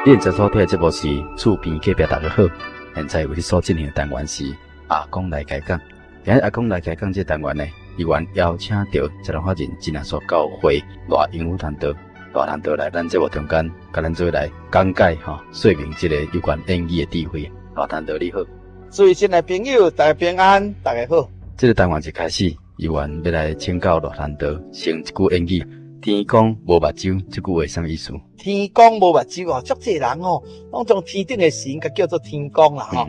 你現在所聽的節目是厝邊隔壁，大家好。現在為你所進行的單元是阿公來開講。今日阿公來開講這個單元呢，依然邀請著才蘭法人真耶穌教會賴英武傳道，賴傳道來咱節目中間，共咱做伙來講解吼，說明這個有關言語的智慧。賴傳道你好。諸位親愛朋友，大家平安，大家好。這個單元一開始，依然欲來請教賴傳道，先一句諺語：天公無目睭，這句話啥物意思？天公無目睭哦，足濟人哦，攏將天頂的神共叫做天公啦吼。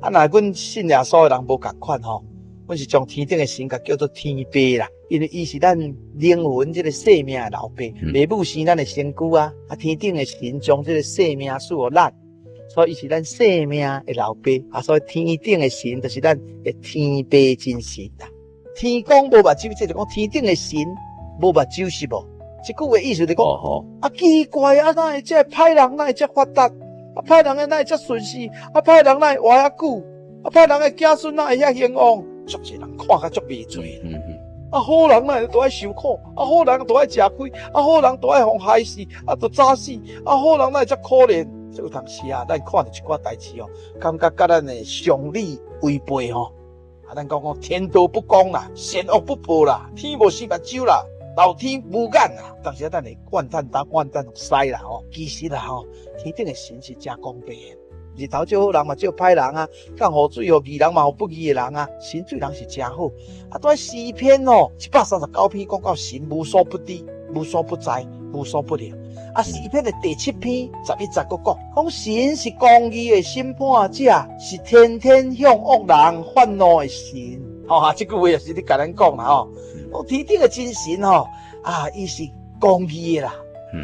啊，若阮信耶穌的人無仝款吼，阮是將天頂的神共叫做天父啦，因為伊是咱靈魂這個生命的老爸，父母生咱的身軀啊，啊天頂的神將這個生命賜予咱，所以伊是咱生命的老爸啊，所以天頂的神就是咱的天父真神啦。天公無目睭，這就講天頂的神無目睭是無？這句話意思就講，啊奇怪啊，哪會這歹人哪會這發達？啊歹人的哪會這順遂？啊歹人哪會活遐久？啊歹人的子孫哪會遐興旺？足濟人看甲足袂濟。啊好人哪會都愛受苦？啊好人都愛食虧？啊好人都愛予害死？啊都早死？啊好人哪會這可憐？這有當時啊，咱看著一寡代誌哦，感覺佮咱的常理違背吼。啊，咱講講天道不公啦，善惡不報啦，天無生目睭啦，老天無眼啦。當時啊，咱會怨嘆東怨嘆西啦吼。其實啦吼，天頂的神是誠公平的，日頭照好人嘛，照歹人啊，降雨水予義人嘛，予不義的人啊。神對人是誠好。啊，佇詩篇哦，139篇講到神無所不知、無所不在、無所不能。啊，詩篇的第七篇11節閣講，講神是公義的審判者，是天天向惡人發怒的神。吼啊，這句話也是咧共咱講啦吼。講天頂的真神吼，啊，伊是公義的啦，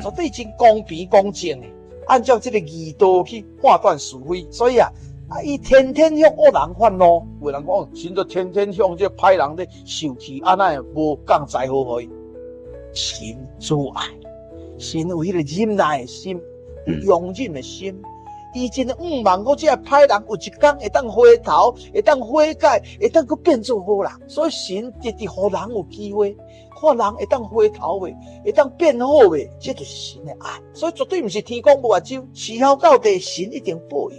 絕對真公平公正的，按照這個義道去判斷是非。所以啊，啊，伊天天向惡人發怒。有人講，神都天天向這歹人咧受氣，啊，哪會無降災禍予伊？神慈愛。神有彼個忍耐的心，有容忍的心，伊真向望講這个歹人有一工會當回頭，會當悔改，會當閣變做好人。所以神直直予人有機會，看人會當回頭未，會當變好未，這就是神的愛。所以絕對毋是天公無目睭，時候到底神一定報應。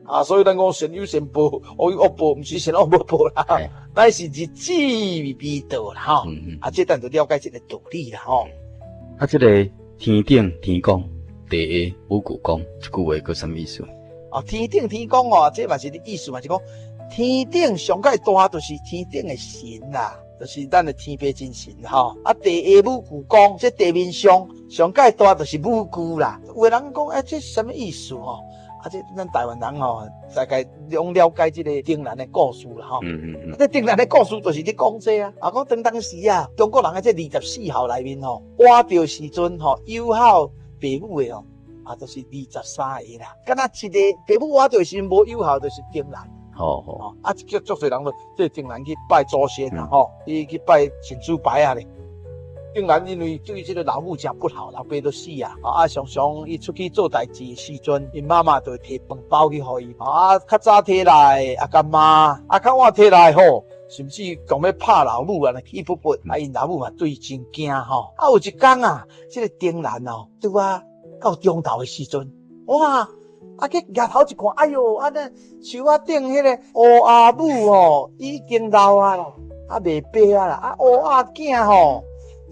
啊，所以咱講善有善報，惡有惡報，毋是善惡無報啦，乃是日子未到啦吼。啊，這咱就了解這個道理啦吼。啊，這個天頂天公，地下五穀公，這句話閣啥物意思？哦，天頂天公哦，這嘛是意思嘛是講天頂上蓋大就是天頂的神啦，就是咱的天父真神吼。啊，地下五穀公，這地面上上蓋大就是五穀啦。有的人講，欸，這啥物意思吼？啊，這咱台灣人吼，大概攏了解這個丁蘭的故事啦吼。這丁蘭的故事就是咧講這啊，啊，講當當時啊，中國人的這24孝內面吼，倚著時陣吼，友孝爸母的吼，啊，就是23個啦。敢若一個爸母倚著的時陣無友孝，就是丁蘭。啊，足足濟人都這丁蘭去拜祖先啦吼，伊去拜神主牌啊咧。丁蘭因為對這個老母誠不好，老爸都死啊。啊，常常伊出去做代誌的時陣，𪜶媽媽就會提飯包去予伊。啊，較早提來，啊，佮媽，啊，較晚提來吼，甚至講欲拍老母啊，氣噗噗。啊，𪜶老母嘛對伊真驚吼。啊，有一工啊，這個丁蘭哦，拄仔到中晝的時陣，哇！啊，去舉頭一看，哎喲，啊，那樹仔頂彼個烏鴉母吼，已經老啊啦，啊，袂飛啊啦，啊，烏鴉囝吼，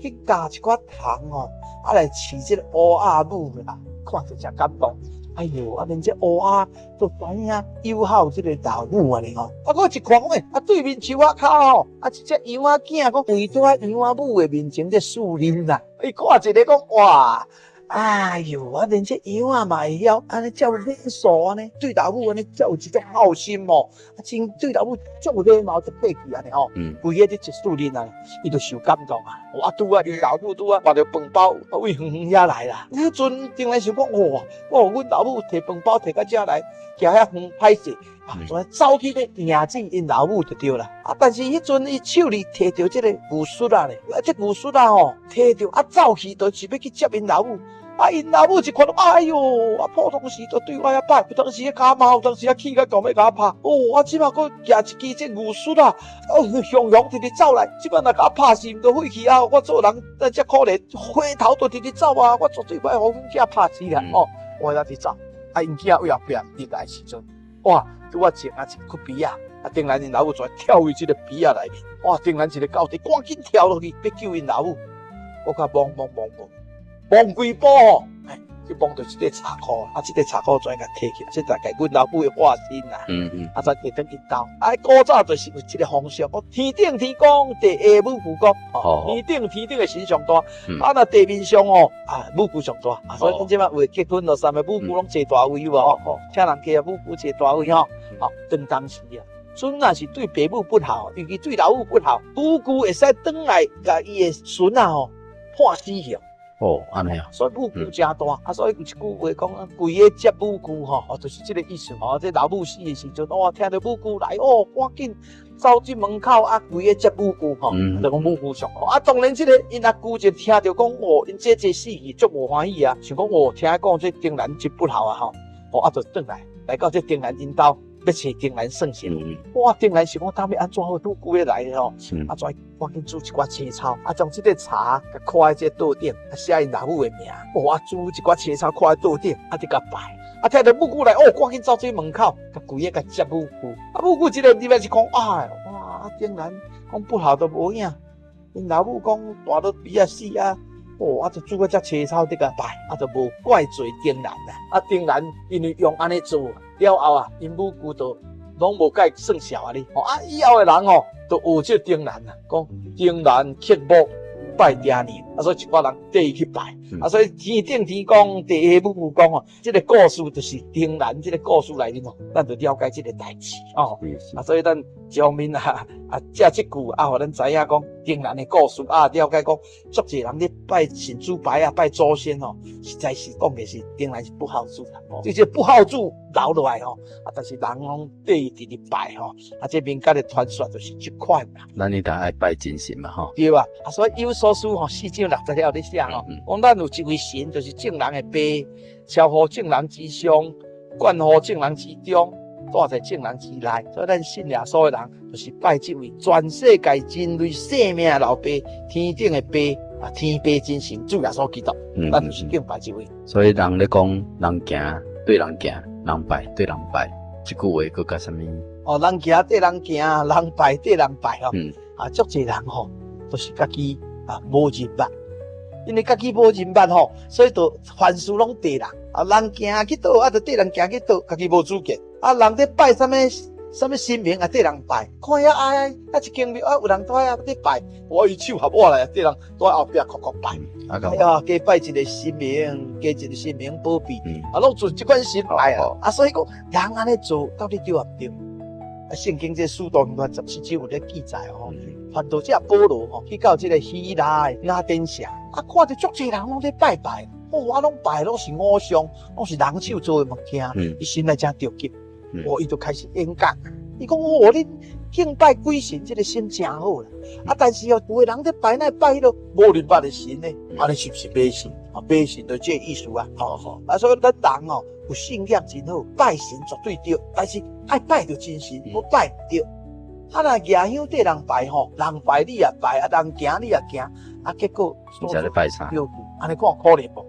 去咬一寡糖哦，啊來飼這個烏鴉母啦，看著誠感動。哎喲，啊連這烏鴉都知影友好這個老母按呢吼。啊，我一看講，欸，啊對面樹仔跤吼，啊一隻羊仔囝講跪佇羊仔母的面前咧示認啦。伊看一个講，哇！哎喲，啊連這羊仔嘛會曉按呢遮有禮數按呢，對老母按呢遮有一種孝心哦，啊真對老母足有禮貌，足客氣按呢吼。規个咧一示認啊，伊就受感動啊。哇，拄仔𪜶老母拄仔搬著飯包，為遠遠遐來啦。彼陣丁蘭想講，哇，我予阮老母提飯包提到遮來，行遐遠歹勢，啊，怎走去咧迎接𪜶老母就對啦。啊，但是彼陣伊手裡提著這個牛簌仔咧，啊，這牛簌仔吼提著啊走去，就是欲去接𪜶老母。啊！𪜶老母一看到，哎喲，啊普通時都對我遐歹，有當時咧咬貓，有當時啊氣甲講欲共我拍。哦，啊這馬閣舉一支這牛簌仔，哦，雄雄直直走來，這馬若共我拍死，毋就廢去啊！我做人遮可憐，回頭就直直走啊！我絕對袂予阮囝拍死啦！哦，我遐佇走，啊，𪜶囝為後壁入來時陣，哇，拄仔前啊一窟埤仔，啊，丁蘭𪜶老母就跳佇這個埤仔內面，哇，丁蘭一个狗佇趕緊跳落去，欲救𪜶老母，閣較摸摸摸摸，摸幾步吼，哎，去摸著一塊柴箍，啊，這塊柴箍全共提起來，這大概阮老母的化身啦。啊，才提轉𪜶兜。啊，古早就是有這個風俗，講天頂天公，地下母舅公。哦，天頂天頂的神上大，啊，若地面上哦，啊，母舅上大。啊，所以咱這擺有結婚咯，啥物母舅攏坐大位無？哦，請人家母舅坐大位吼。哦，當當時啊，孫若是對爸母不孝，尤其對老母不孝，母舅會使轉來共伊的孫仔吼判死刑。哦，按呢啊，所以母舅誠大，啊，所以有一句話講，規个接母舅吼，哦，就是這個意思吼。這老母死的時陣，哇，聽著母舅來，哦，趕緊走進門口，啊，規个接母舅吼，就講母舅上。啊，當然這個𪜶阿舅就聽著講，哦，𪜶姐姐死去足無歡喜啊，想講，哦，聽講這丁蘭真不孝啊，吼，哦，啊，就轉來，來到這丁蘭𪜶兜。欲揣丁蘭算賬，哇！丁蘭想講當欲按怎好，拄久欲來吼，啊，怎趕緊煮一寡青草，啊，將這个茶共掛佇這个桌頂，啊，寫𪜶老母的名，哇！煮一寡青草掛佇桌頂，啊，佇共拜，啊，聽著母舅來，哦，趕緊走出門口，共規个共接母舅，啊，母舅一个入來是講，哎，哇！啊，丁蘭講不孝都無影，𪜶老母講大肚埤仔死啊，哦，啊，就煮個遮青草佇共拜，啊，就無怪罪丁蘭啦，啊，丁蘭因為用按呢做。了後啊，𪜶母舅就攏無共伊算數啊哩。啊，以後的人吼，就學這丁蘭啊，講丁蘭乞母拜爹娘，啊，所以一寡人綴伊去拜，啊，所以天頂天公，地下母舅公哦，這个故事就是丁蘭這个故事內面哦，咱就了解這个代誌哦。啊，所以咱一方面啊，啊，借這句啊，予咱知影講丁蘭的故事啊，了解講足濟人咧拜神主牌啊，拜祖先哦，實在是講的是丁蘭是不孝子啦，這個不孝子留落來吼，啊，但是人攏綴伊直直拜吼，啊，這民間的傳說就是這款啦。咱呢頭愛拜真神嘛吼。對啊，啊，所以以弗所書吼四章六節了咧寫吼，講咱有一位神，就是眾人的爸，超乎眾人之上，冠乎眾人之中，住在眾人之內。所以咱信耶穌的人，就是拜這位全世界人類生命的老爸，天頂的爸，啊，天父真神主耶穌基督，咱就是敬拜這位。所以人咧講，人行綴人行，人拜綴人拜，這句話閣較啥物？哦，人行綴人行，人拜綴人拜吼。啊，足濟人吼，都是家己啊無認捌，因為家己無認捌吼，所以就凡事攏綴人。啊，人行去佗，啊，就綴人行去佗，家己無主見。啊，人咧拜啥物啥物神明，啊，綴人拜。看遐啊，啊一間廟啊，有人佇遐咧拜，我伊手合我來，綴人佇後壁叩叩拜。哎呀，加拜一个神明，加一个神明保庇，啊，攏做這款神拜啊。啊，所以講人按呢做，到底對抑毋對？啊，聖經這使徒行傳17章有咧記載吼，傳道者保羅吼去到這个希臘的雅典城，啊，看著足濟人攏咧拜拜，哦，啊，攏拜攏是偶像，攏是人手做的物件，伊心內誠著急，哦，伊就開始演講，伊講哦，恁敬拜鬼神這个心誠好啦，啊，但是哦，有的人咧拜，哪會拜彼个無認捌的神呢？按呢是毋是迷信？啊，迷信就這个意思啊，吼，啊，所以咱人哦有信仰真好，拜神絕對對，但是愛拜著真神，無拜毋對。啊，若舉香綴人拜吼，人拜你也拜，啊，人行你也行，啊，結果毋知咧拜啥？對，按呢看可憐無？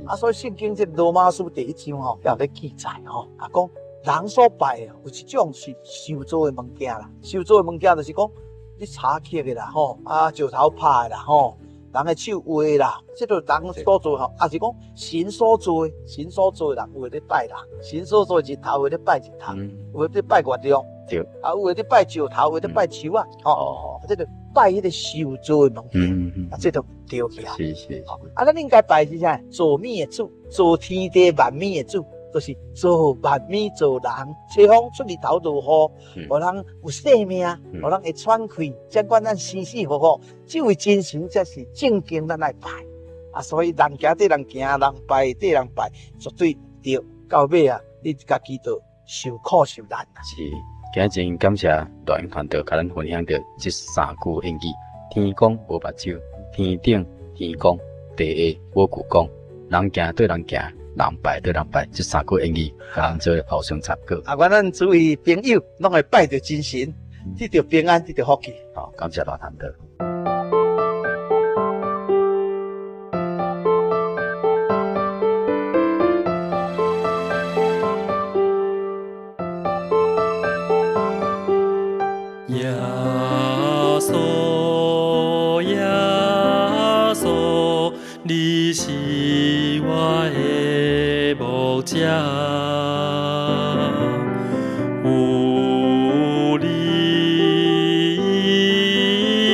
啊，所以聖經這羅馬書第一章吼，也有咧記載吼，啊，講人所拜的有一種是手做的物件啦，手做的物件就是講你柴刻的啦，吼，啊，石頭拍的啦，吼。人的手畫的啦，這个人所做吼，抑是講神所做的，神所做的人有的咧拜人，神所做的日頭有的咧拜日頭，有的咧拜月亮，啊，有的咧拜石頭，有的咧拜樹仔，吼，啊，這个拜彼个手做的物件，啊，這就對起來。啊，咱應該拜是啥？造物的主，造天地萬物的主。就是造萬物造人，吹風出日頭落雨，予人有生命，予人會喘氣，掌管咱生死禍福。這位真神才是正經咱愛拜。啊，所以人行綴人行，人拜綴人拜，絕對對。到尾啊，你家己就受苦受難啦。是，今日真感謝大英傳道共咱分享著這三句諺語：天公無目睭，天頂天公，地下母舅公，人行綴人行。人拜綴人拜，這三句諺語，共咱做互相參考。啊，願咱諸位朋友攏會拜著真神，得著平安，得著福氣。好，感謝老傳道。你是我的牧者，有你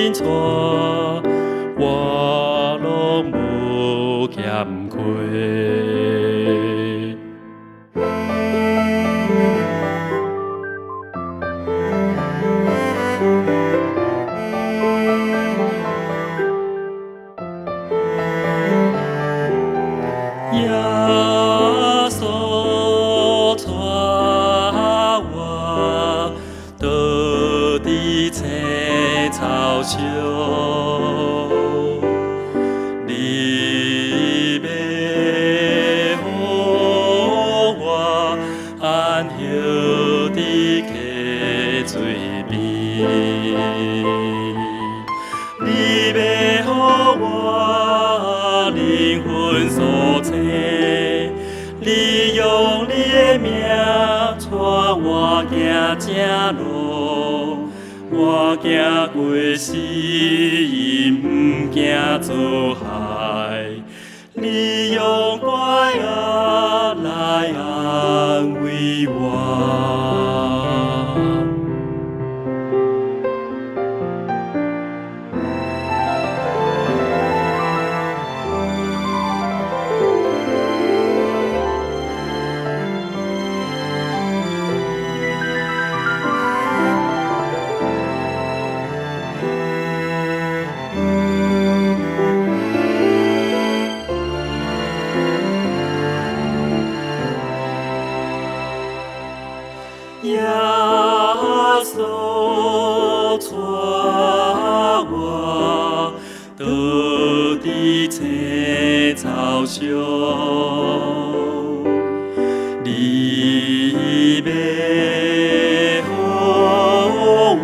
引帶，我攏無欠缺。耶穌帶我倒佇青草上，你欲予我安歇佇溪水邊，你欲予我靈魂蘇醒，你用你的名帶我行正路，我行過死蔭，毋驚遭害。你用拐仔來安慰我。耶穌帶我倒佇青草上，你欲予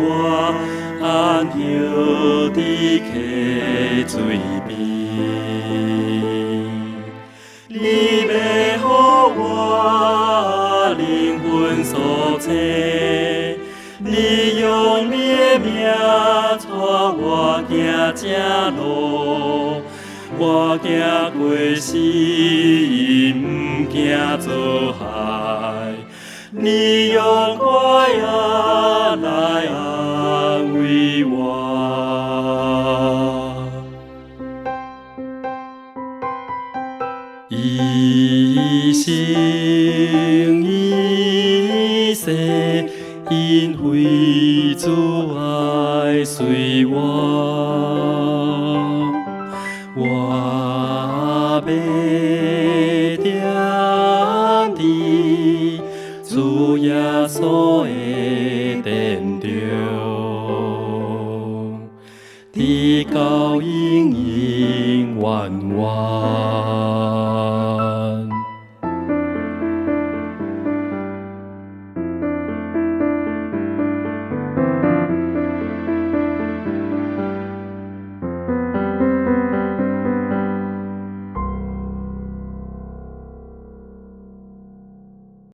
我安歇佇溪水邊，你欲予我靈魂蘇醒，你用你的名帶我行正路，我行過死蔭，毋驚遭害。你用拐仔來安慰我。一生一世，因為主愛隨我，我欲踮佇主耶穌的殿中，直到永永遠遠。